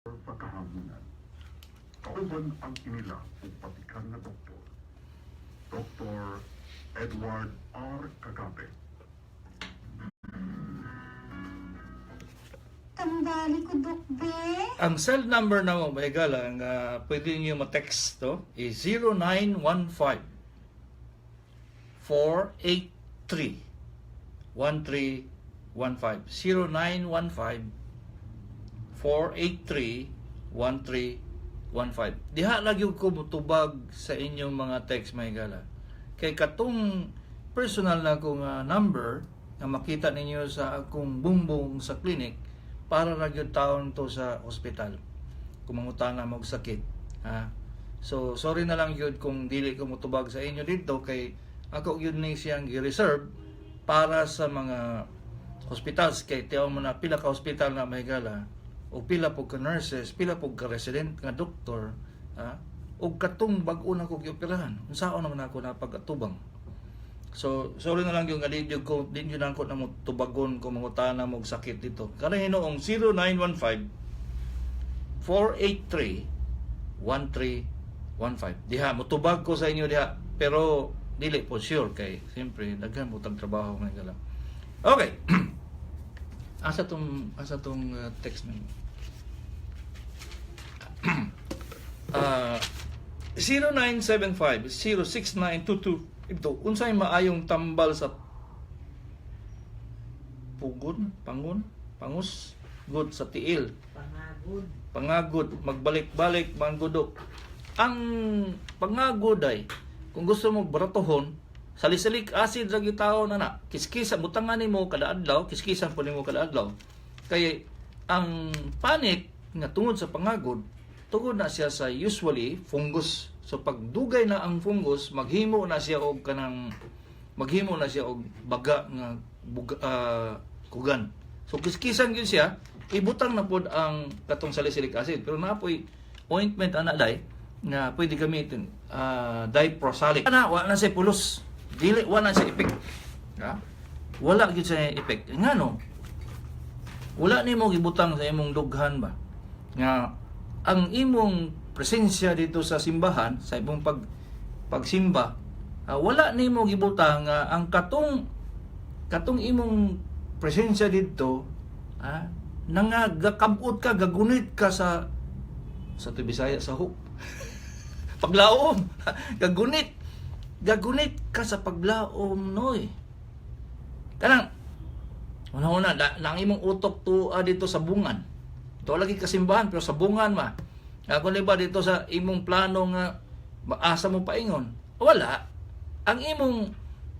Sa kahabonan. Kauban ang inila ug patikan nga doktor. Dr. Edward R. Cagape. Tambali ko, Dok Be. Ang cell number na mo, mahigala, ang pwede niyo ma-text to, is 0915 483 1315. 0915 483 1315. Diha lagi ko mutubag sa inyong mga text, mahigala. Kay katong personal na akong number nga makita ninyo sa akong bumbong sa clinic, para ra gyud taon to sa ospital kung mangutana mo og sakit, ha. So sorry na lang gyud kung dili ko motubag sa inyo dito kay ako gyud ni siyang gi-reserve para sa mga hospitals, kay tiyaw mo na pila ka hospital na, mahigala, o pila po ka nurses, pila po ka resident nga doktor, ha, og katong bag-o na ko gioperahan, unsaon naman ako na pag-atubang. So, sorry na lang yung nga di jud ko di jud na ako na mo tubagon kung mangutana mo og sakit dito. Kanang hinuong 0915 483 1315. Diha motubag ko sa inyo diha, pero dili po sure kay siyempre daghan po tag trabaho ngayon gala. Okay. Asa tong text na? 0975 06922 ito, unsay maayong tambal sa pugon, pangon, pangus, good sa tiil? Pangagod. Pangagod, magbalik-balik, manggudok. Ang pangagod ay, kung gusto mo baratohon, salicylic acid lagi tao na na. Kiskisa, butangan nimo kada adlaw, kiskisan po nimo kada adlaw. Kay ang panit nga tungod sa pangagod, tungod na siya sa usually fungus. So pagdugay na ang fungus, maghimo na siya og kanang maghimo na siya og baga nga buga, kugan. So kiskisan gyud siya, ibutang na pod ang katong salicylic acid. Pero naa poy ointment ana day nga pwede gamitin, diprosalic. Ana wa na siya pulos. Dili, wa na siya effect. Ha? Wala gyud siya effect. Ngano? Wala nimo gibutang sa imong dughan ba nga ang imong presensya dito sa simbahan, sa imong pagsimba, wala nimo gibutang nga ang katong imong presensya didto, nangagakabot ka, gagunit ka sa to Bisaya sa hope, paglaom, gagunit gagunit ka sa paglaom, noy. Kanang una-una na, ang imong utok tuwa dito sa bungan. Ito lagi kasimbahan pero sa bungan ma. Ako ba dito sa imong plano nga maasa mo paingon? Wala. Ang imong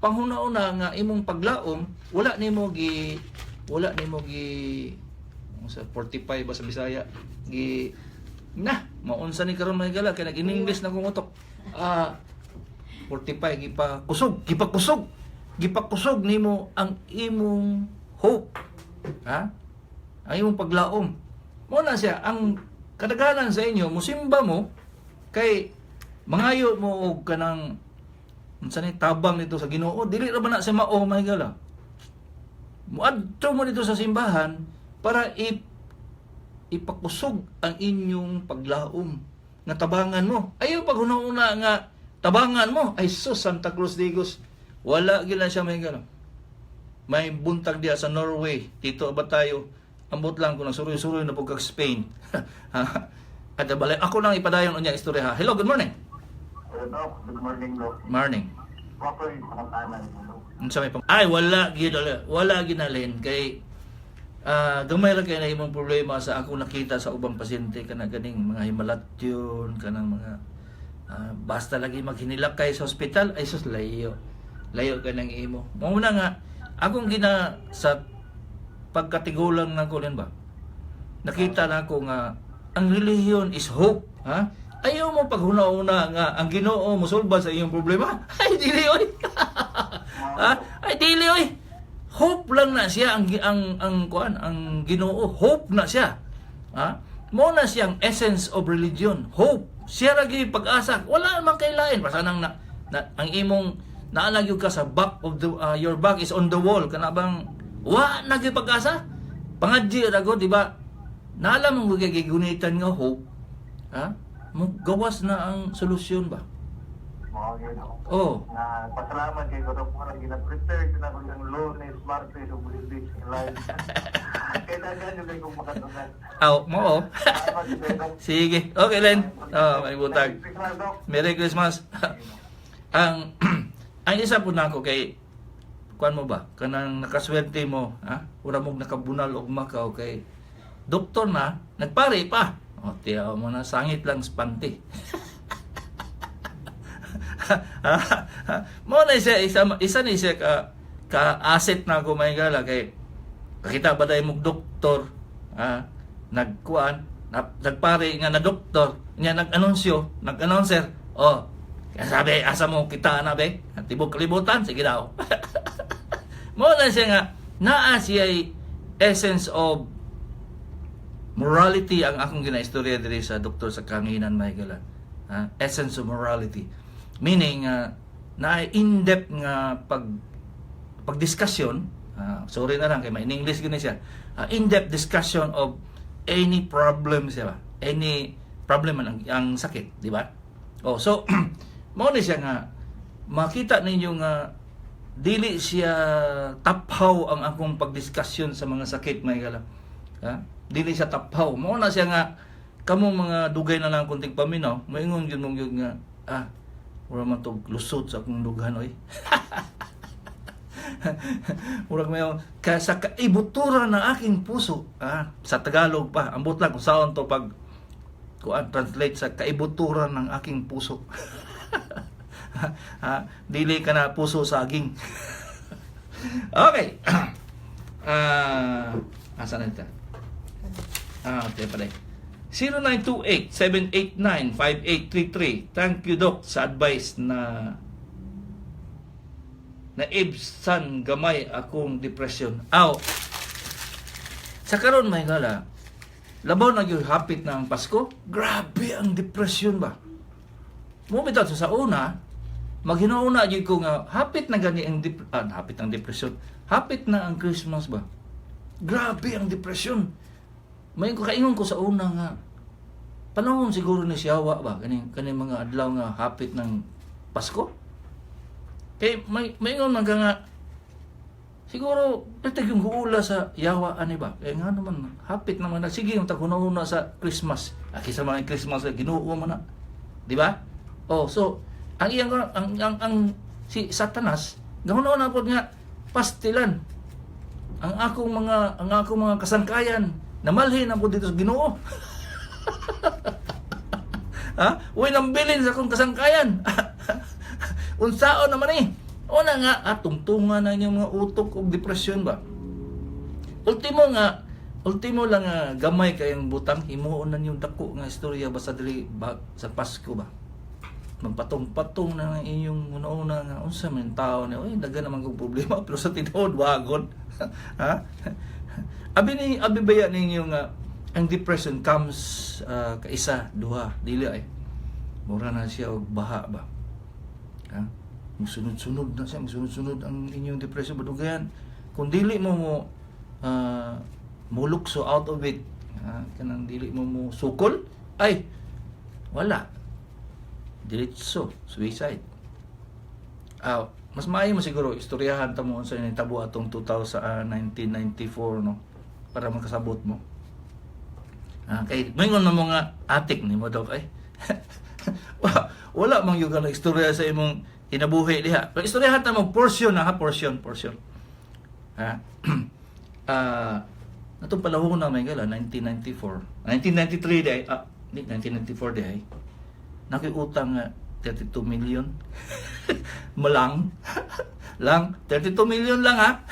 panghuna-una nga imong paglaom, wala nimo gi sa 45 ba sa Bisaya gi na maunsa ni karon, mga gala, kay nag-in-English na kong utok. 45, gipakusog gipakusog gipakusog nimo ang imong hope, ha, ang imong paglaom. Mo na siya ang kadaghanan sa inyo musimba mo kay mangayo mo og kanang unsa ni tabang nito sa Ginoo. Dili ra ba na siya mao, mga higala? Muadto mo dito sa simbahan para ipakusog ang inyong paglaom nga tabangan mo. Ayaw pag una nga tabangan mo. Ay sus, Santa Cruz Digos. Wala gyud na siya, may gano. May buntag diya sa Norway. Tito ba tayo? Ambot lang kung nagsuroy-suroy na pugkag Spain. At balay, ako lang ipadayon unya istorya ha. Hello, good morning. Hello, Doc. Good morning, Doc. Morning. Proper yung pangatanan, Doc. Unsa may ay wala gyud, wala, wala ginalin kay gamay ra kay na imong problema sa akong nakita sa ubang pasyente, kana ganing mga himalatyon, kanang mga basta lagi maghinilakay sa ospital. Ay sus, layo layo ka ng imo. Mao na nga akong gina sa pagkatigulang nako din ba, nakita na ako nga ang relihiyon is hope, ha. Ayaw mo paghuna-una nga ang Ginoo mosulbad sa iyong problema. Ay dili oy, ha? Ay dili oy. Hope lang na siya ang kuan, ang Ginoo, hope na siya. Ha? Mo na siyang essence of religion, hope. Siya ra gyud pag-asa. Wala man kay lain basta nang na, ang imong naa gyud ka sa back of the your back is on the wall, kana bang wa na gyud pag-asa. Pangadji ra gud, di ba? Naalam mo kay gigunitan nga hope, ha? Mo gawas na ang solusyon ba? Mao gyud, Dok. Oh. Na pasalamat kay ko, Dok, mo lang gina-prepare ko na ko ng Lunes, Martes ug Huwebes live. Kay daghan jud kay kong makatunan. Aw, mo oh. Salamat kay Dok. Sige. Okay, Len. Oh, may butag. Merry Christmas, Dok. Merry Christmas. Ang ang isa po nako kay kuan mo ba, kanang nakaswerte mo, ha, ura mong nakabunal og Macau kay doktor na nagpare pa. O tiyaw mo na, sangit lang spanti. Mo na siya isa, isa ni siya ka asset na ako, may gala, kay kakita ba dahil mong doktor, ha, nagkuan na, nagpare nga na doktor niya, nag-anunsyo, nag-announcer, oh, kaya sabi, asa mo kita na be, tibok kalibutan, sige daw. Mo na siya nga naa siya essence of morality ang akong ginaistorya diri sa Doktor sa Kanginan, Michael. Ha? Essence of morality. Meaning, na in-depth nga pagdiskusyon, sorry na lang kay may in English gini siya. In-depth discussion of any problem siya ba? Any problem man ang sakit, di ba? Oh, so mao ni siya nga makita ninyo nga dili siya taphaw ang akong pagdiskusyon sa mga sakit, Michael. Ha? Dili siya taphaw. Mao na siya nga kamo mga dugay na lang kunting paminaw, moingon gyud mong gyud nga wala man tog lusot sa akong dughan oy. Murag mayo ka sa kaibuturan ng aking puso. Ah, sa Tagalog pa. Ambot lang kung saan to pag kuan translate sa kaibuturan ng aking puso. Ha, dili ka na puso saging. Okay. Ah, asa na ito? Ah, okay pala. 0928-789-5833. Thank you, Doc, sa advice na naibsan gamay akong depression. Aw. Sa karon, may gala, labaw na gyud hapit na ang Pasko. Grabe ang depression ba? Mo bitaw sa una, maghinauna gyud ko nga hapit na gani ang hapit ang depression. Hapit na ang Christmas ba? Grabe ang depression. May ko kaingon ko sa una nga panahon siguro ni siyawa ba kaning kaning mga adlaw nga hapit ng Pasko. Kay may maingon man ka nga siguro pwede yung huula sa yawa ani ba? Kaya nga naman hapit naman na sige yung taghuna sa Christmas. Aki sa mga Christmas Ginoo man na. Di ba? Oh, so ang iyang ang si Satanas gahuna na pod nga pastilan ang akong mga kasangkayan namalhin na pod dito sa Ginoo. Ha? Uy, nambilin sa akong kasangkayan. Unsaon naman eh. Una nga, tungtungan na inyong mga utok og depresyon ba? Ultimo lang nga gamay kayong butang, himuon na ninyong dako nga istorya basta diri ba, sa Pasko ba. Magpatong-patong na ang inyong una-una nga unsa man tao ni, oy, daghan naman kong problema pero sa tinuod wagon. Ha? Abi ni abi baya ninyo nga ang depression comes kaisa, duha, dili ay. Mura na siya og baha ba. Ha? Musunod-sunod na siya, musunod-sunod ang inyong depression badugayan. Kung dili mo mo mulukso out of it, ha? Kanang dili mo mo sukol, ay wala. Diretso, suicide. Ah, mas maayo mo siguro istoryahan ta mo unsa nitabo atong 2000, 1994 no, para makasabot mo. Ah, kay moingon na mo nga atik nimo daw kay. Wala, wala man gyud ka na istorya sa imong kinabuhi diha. Pero istoryahan ta mo portion na ha, portion, portion. Ha? Ah, atong panahon na may gala 1994. 1993 day, di 1994 day. Nakiutang nga 32 million. Malang. Lang 32 million lang ha.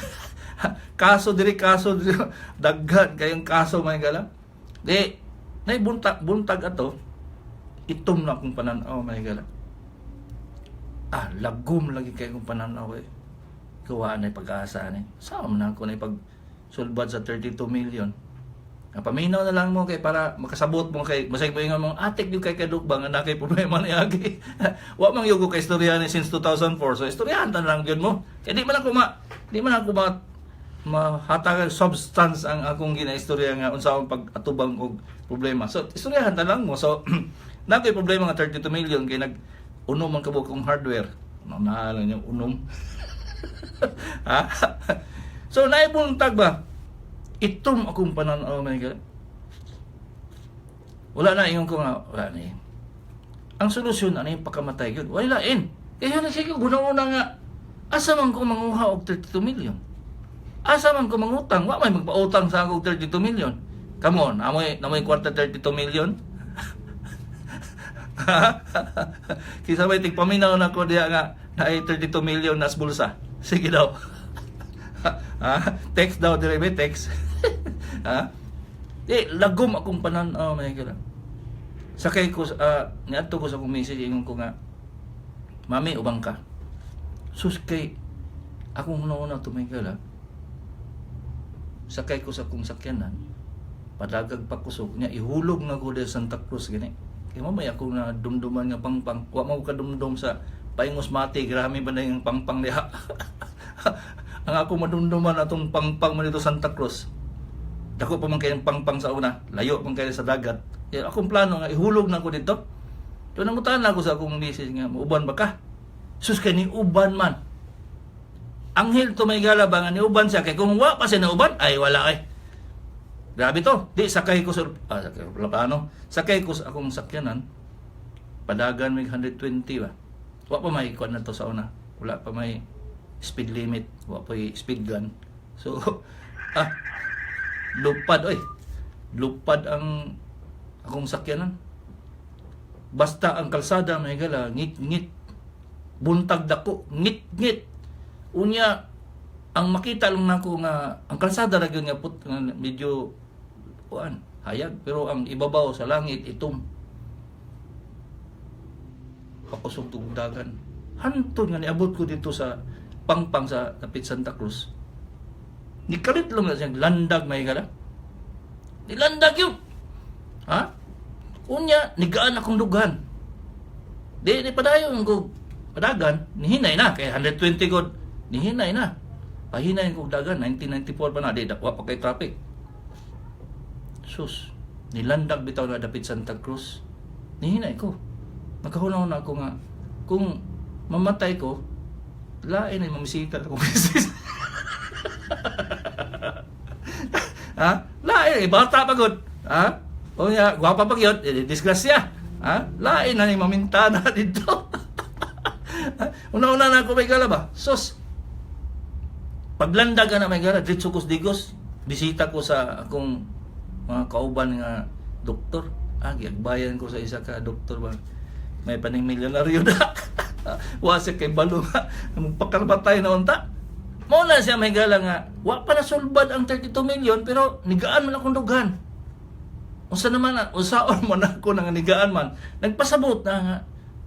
Kaso diri, kaso diri, daghan kayong kaso, may gala. Di nay buntag buntag ato itom na akong pananaw, may gala. Ah, lagom lagi kay akong pananaw eh. Kuha na pag-asa ni. Saan man ako na pag sulbad sa 32 million. Ah, paminaw na lang mo kay para makasabot mo kay masay mo ingon mo atik yung kay kaduk ba nga na kay problema ni agi. Wa man yugo kay istorya ni since 2004. So istoryahan ta na lang gyud mo. Kay di man ako ma di man ako ma mahatagan substance ang akong ginaistorya nga unsa akong pag-atubang og problema. So istoryahan ta lang mo. So naa ko'y problema nga 32 million kay nag unom man kabuk kong hardware. Ano na lang yung unom. Ha? So naibuntag ba? Itom akong pananaw, my God. Wala na, ingon ko nga, wala na eh. Ang solusyon, ano yung pagkamatay yun? Wala lain. Kaya na sige, guna-una nga, asa man ko manguha og 32 million? Asa man ko mangutang? Wa may magpautang sa ako og 32 million. Come on, amoy, namoy kwarta 32 million? Kisa may tigpaminaw na ko diya nga na 32 million nas bulsa. Sige daw. Ha? Text daw dire ba text. Ha? Eh lagom akong panan-aw, my God. Sakay ko niadto ko sa akong message, ingon ko nga, "Mami, ubang ka." Sus, kay akong una-una to, my God, ha? Sakay ko sa akong sakyanan, padagag pa kusog niya, ihulog na ko diri Santa Cruz gani. Kay mamaya ako na dumduman nga pangpang, wa mo kadumdum sa paingos mati, grabe ba na yung pangpang diha. Ang ako madumduman atong pangpang man dito Santa Cruz. Dako pa man kayong pangpang sa una, layo man kayo sa dagat. Kaya akong plano nga ihulog na ko dito. So nangutan na ako sa akong misis nga, "Muuban ba ka?" Sus, kay ni uban man. Anghel to, may gala ba nga ni uban siya, kay kung wa pa siya nauban ay wala ay. Grabe to. Di sakay ko sa sakay wala plano. Sakay ko sa akong sakyanan. Padagan may 120 ba. Wa pa may kuan na to sa una. Wala pa may speed limit, wa pa may speed gun. So lupad oy. Lupad ang akong sakyanan. Basta ang kalsada, may gala, ngit-ngit. Buntag dako, ngit-ngit. Unya ang makita lang nako nga ang kalsada ra gyud nga put nga medyo kuan hayag, pero ang ibabaw sa langit itom. Pakusog tugdagan hantod nga niabot ko dito sa pangpang sa kapit Santa Cruz, nikalit lang na siyang landag, may gala, nilandag yun, ha. Unya nigaan akong dughan, di ni padayon ko padagan, nihinay na kay 120 god, nihinay na, pahinay ko dagan. 1994 pa na, di wa pa kay traffic. Sus, nilandag bitaw na dapit Santa Cruz, nihinay ko. Nakahunaw na ako nga kung mamatay ko, lain ay mamisita ako misis, ha. Lain eh, bata pa gud, ha. O ya, gwapa pa gyud, eh, disgrasya, ha. Lain na ni mamintana dito. Una-una na ako, may gala ba. Sus, paglandag na, may gala, diretso ko sa Digos, bisita ko sa akong mga kauban nga doktor. Ah, giagbayan ko sa isa ka doktor ba, may paning milyonaryo na wa siya kay balo nga magpakarbatay na unta. Mao na siya, may gala, nga wa pa nasulbad ang 32 million, pero nigaan man akong dughan. Unsa naman na unsaon man ako nga nigaan man, nagpasabot na nga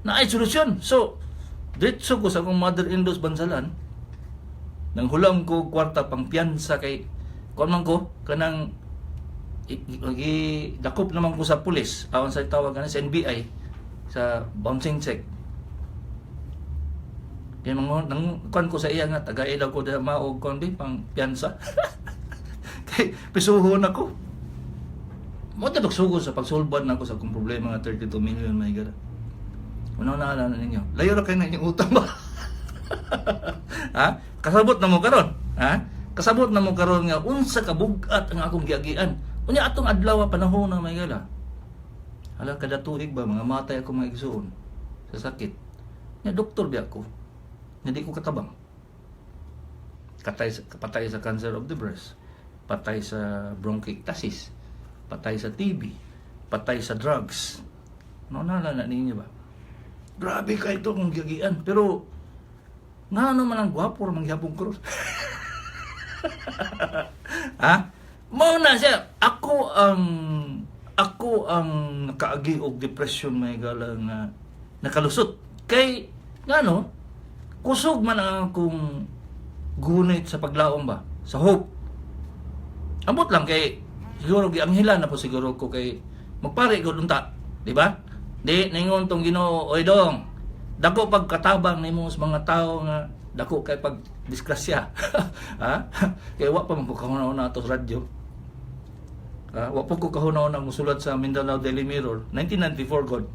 na ay solusyon. So diretso ko sa akong mother-in-law sa Bansalan, nang hulam ko kwarta pang piyansa kay kuan man ko kanang dakop naman ko sa pulis awan sa tawag sa NBI sa bouncing check. Kay mga nang kuan ko sa iya nga tagay daw ko da maog kuan di pang piyansa kay pisuhon ako mo ta pagsugod sa pagsulbad na ako sa akong problema nga 32 million, my God. Una na na ninyo. Layo ra kay na inyong utang ba? Ha? Kasabot na mo karon? Ha? Kasabot na mo karon nga unsa ka bug-at ang akong giagian. Unya atong adlaw panahon na, may gala. Hala, kada tuig ba mga matay ako mga igsuon sa sakit. Nya doktor biya ko. Nga di ko katabang. Patay sa cancer of the breast, patay sa bronchiectasis, patay sa TB, patay sa drugs. No na na ninyo ba? Grabe ka ito kung giagian. Pero nga naman ang gwapo ra mangyapon karon. Ha? Mao na siya. Ako ang nakaagi og depression, may gala, nga nakalusot. Kay ngano kusog man ang akong gunit sa paglaom ba, sa hope. Ambot lang kay siguro gianghela na po siguro ko kay magpare gud unta, di ba? Di ningon tong Ginoo, "Oy dong, dako pagkatabang nimo sa mga tao nga Dako kay pag disgrasya. Ha? Kay wa pa man ko kahuna-huna ato sa radyo. Ha? Wa pa ko kahuna-huna musulat sa Mindanao Daily Mirror 1994 god.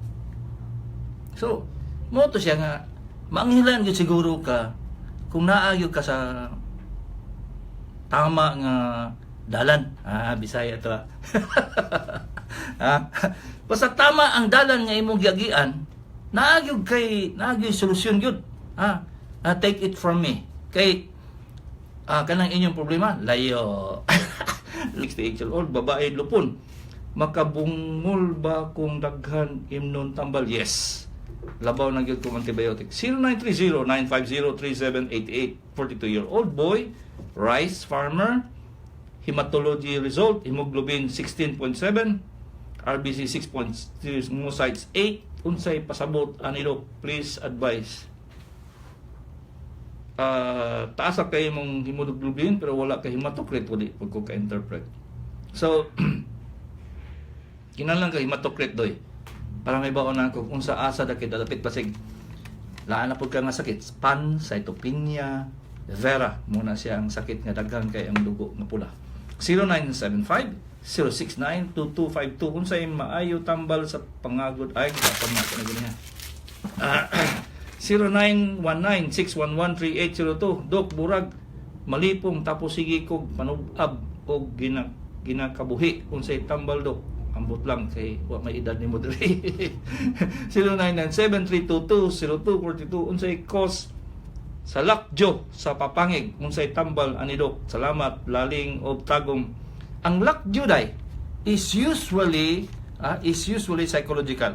So, mo to siya nga manghilan gyud siguro ka kung naa gyud ka sa tama nga dalan. Ah, Bisaya to. Ah. Ah, basta tama ang dalan nga imong giagian, naa gyud kay naa gyud solusyon gyud. Ah, ah, take it from me. Kay kanang inyong problema, layo. 68-year-old, babae lupon. Makabungol ba kung daghan imnon tambal? Yes. Labaw na gyud kung antibiotic. 0930-950-3788. 42-year-old boy, rice farmer, hematology result, hemoglobin 16.7, RBC 6.0, monocytes 8. Unsay pasabot ani, Dok? Please advise. Taas sa kay mong hemoglobin pero wala kay hematocrit, wala pag ko ka-interpret. So, kinahanglan ka hematocrit doy. Para may baon na kung unsa asa dakit dapit basig laan na pud ka nga sakit, pancytopenia vera muna siya ang sakit nga daghan kay ang dugo nga pula. 0975 069 2252. Unsay maayo tambal sa pangagod? Ay, gapon na ko na gani ha. 0919-611-3802. Dok, burag malipong tapos sige kog panub-ab og ginakabuhi. Unsay tambal, Dok? Ambot lang kay wa may edad nimo diri. 0997-322-0242. Unsay cause sa lockjaw sa papangig? Unsay tambal ani, Dok? Salamat. Laling og Tagum. Ang lockjaw dai is usually psychological.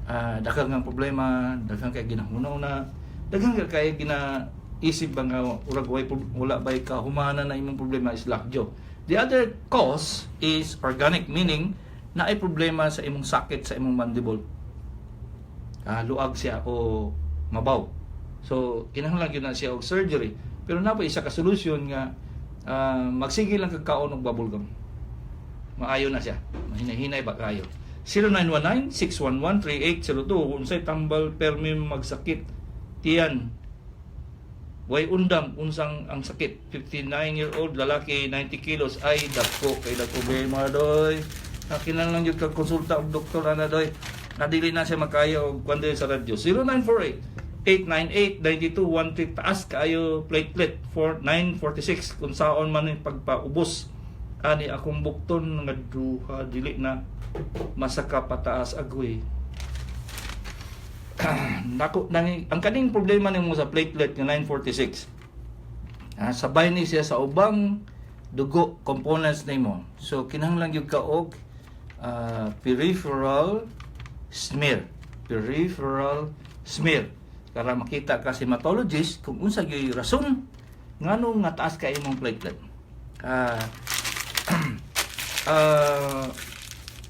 Daghang ang problema, daghang kay ginahuna-una, daghang kay ginaisip ba nga urag way wala bay kahumana na imong problema is lockjaw. The other cause is organic, meaning naay problema sa imong sakit sa imong mandible. Luag siya o mabaw. So kinahanglan gyud na siya og surgery. Pero naa pa isa ka solusyon nga magsige lang kag kaon og bubble gum. Maayo na siya. Mahinahinay ba kayo? 0919-611-3802. Unsay tambal permi magsakit tiyan? Way undang unsang ang sakit. 59-year-old lalaki, 90 kilos. Ay, dako kay dako be mga doy. Kinahanglan lang gyud kag konsulta og doktor ana doy. Nadili na siya makaya og kwan diri sa radyo. 0948 898 9213. Taas kaayo platelet for 946. Kung saon man yung pagpaubos ani akong bukton nga duha, dili na masaka pataas agoy. Nako nang ang kaning problema nimo sa platelet nga 946, sabay ni siya sa ubang dugo components nimo, so kinahanglan gyud ka og peripheral smear, peripheral smear para makita ka sa hematologist kung unsa gyud rason ngano nga taas ka imong platelet.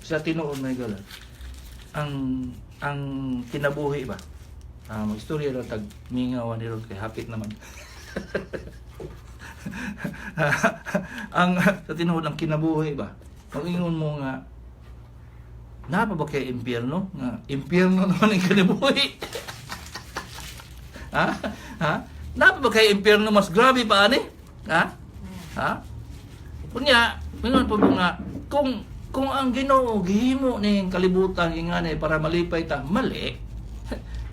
Sa tinuod may gala ang kinabuhi ba, magstorya lang tag mingaw ni ron kay hapit naman. Ang sa tinuod ang kinabuhi ba, mag-ingon mo nga naa pa ba kay impyerno, nga impyerno naman ang kinabuhi, ha? Ha? Naa pa ba kay impyerno mas grabe pa ani? Ha? Ha? Unya, ingon po nga kung ang Ginoo gihimo ning kalibutan ingani para malipay ta, mali.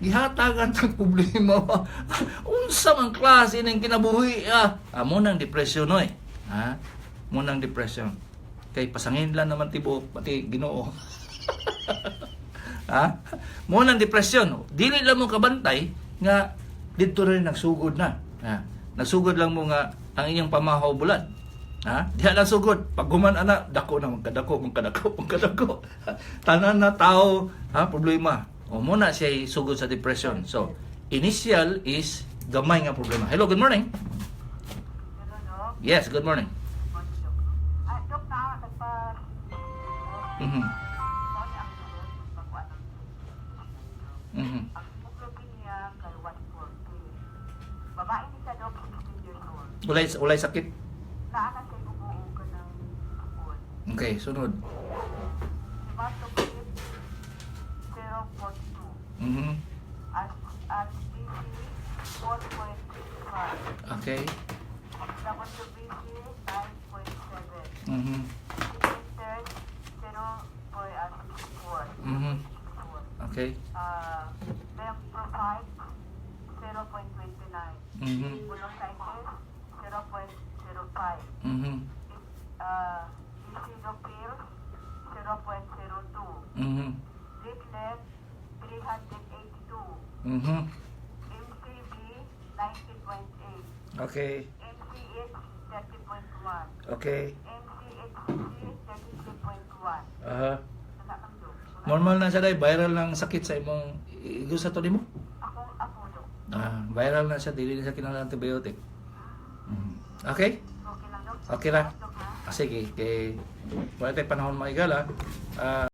Gihatagan tag problema. Unsa man klase ning kinabuhi ah? Amo nang depression oy. Ha? Mo nang depression. Kay pasangin lang naman tibuok pati Ginoo. Ha? Mo nang depression. Dili lang mo kabantay nga didto rin nagsugod na. Ha? Nagsugod lang mo nga ang inyong pamahaw bulad. Ha? Diha lang sugod. Pag human ana, dako na magkadako, magkadako, magkadako. Tanan na tao, ha, problema. O mo na siya sugod sa depression. So, initial is gamay nga problema. Hello, good morning. Hello, Dok. Yes, good morning. Morning, Dok. Dok, na, nagpa... Mao niya ang sunod, pagkuan ng Ang hemoglobin niya kay 140. Babae ni siya, Dok, 16 years old. Walay sakit. Naa na siya ubo ka ng sipon. Okay, sunod. Hematocrit 0.2. RBC 4.65. WBC 9.7. Platelets 0.64. Lymphocyte 0.29. Monocytes 0.05. Eosinophil 0.02. Platelet 382. MCV 90.8. MCH 30.1. MCHC 33.1. Aha. Wala kang dok. Wala. Normal na siya day, viral lang sakit sa imong igo sa to nimo. Akong ako, dok. Ah, viral na siya, dili na siya kinahanglan antibiotic. Okay? Okay lang, dok. Okay ra. Dok, ha? Ah, sige, kay wala tay panahon maigala. Ah,